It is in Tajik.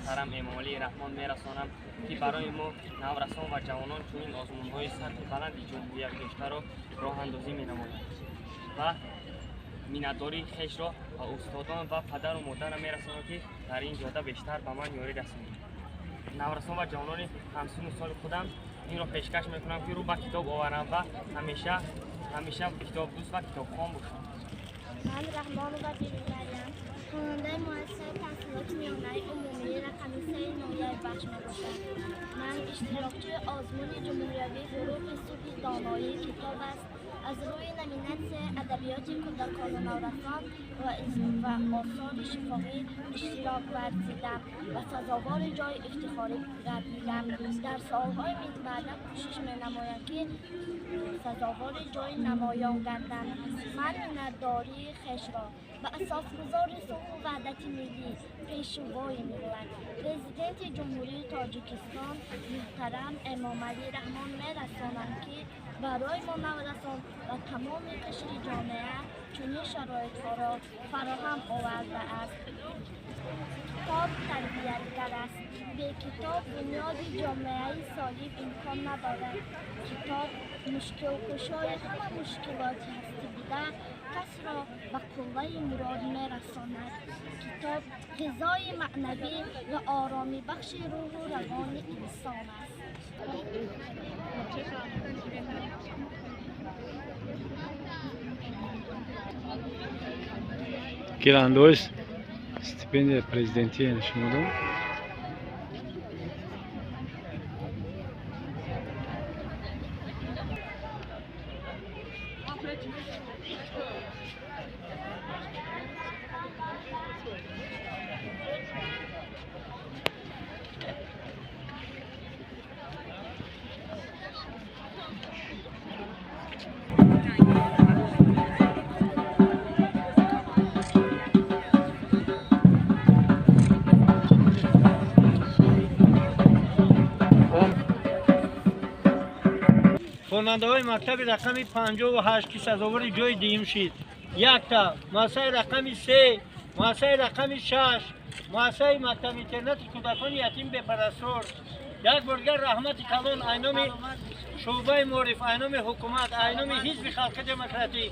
муҳтарам Эмомалӣ Раҳмон мерасонам, ки барои мо наврасон ва ҷавонон чунин озмунҳои сатҳи баланди ҷумҳуриявӣ доштаро роҳандозӣ менамояд ва миннатдории хешро ба устодон ва падару модарам мерасонам, ки дар ин ҷода бештар ба ман ёрӣ расонанд. Наврасон ва ҷавонони ҳамсину соли худам инро пешкаш мекунам, ки рӯ ба китоб оварам ва ҳамеша китобдӯст ва китобхон бошам. Ман Раҳмонова Биби Марьям, хонандаи муассисаи таҳсилоти миёнаи умумии рақами 3 ноҳияи Вахш мебошам. Ман иштирокчии озмуни ҷумҳуриявии Фурӯғи субҳи доноии китоб аст аз рӯи номинатсияи адабиёти кӯдакону наврасон ва осори шифоҳӣ иштирок варзидам ва сазовори ҷойи ифтихорӣ гардидам. Дар солҳои минбаъда кӯшиш менамоям, ки сазовори ҷойи намоён гардам. Ман миннатдории хешро ба асосгузори сулҳу ваҳдати миллӣ, Пешвои миллат, Президенти Ҷумҳурии Тоҷикистон муҳтарам Эмомалӣ Раҳмон мерасонам, ки барои мо наврасон ва тамоми қишри ҷомеа чунин шароитҳоро фароҳам овардааст. Китоб тарбиятгар аст. Бе китоб бунёди ҷомеаи солим имкон надорад. Китоб мушкилкушои ҳама мушкилоти ҳастӣ буда, касро ба қувваи мурод мерасонад. Китоб ғизои маънавӣ ва оромибахши рӯҳу равони инсон аст. Гирандош стипендия президентия шумо дод? Хонандаҳои мактаби рақами 58, ки сазовори ҷои дуюм шид, якта, муассисаи рақами 3, муассисаи рақами 6, муассисаи мактаби интернати кӯдакони ятим бепарастор. Як бор дигар раҳмати калон айноми шӯъбаи маориф, айноми ҳукумат, айноми ҳизби халқи демократӣ.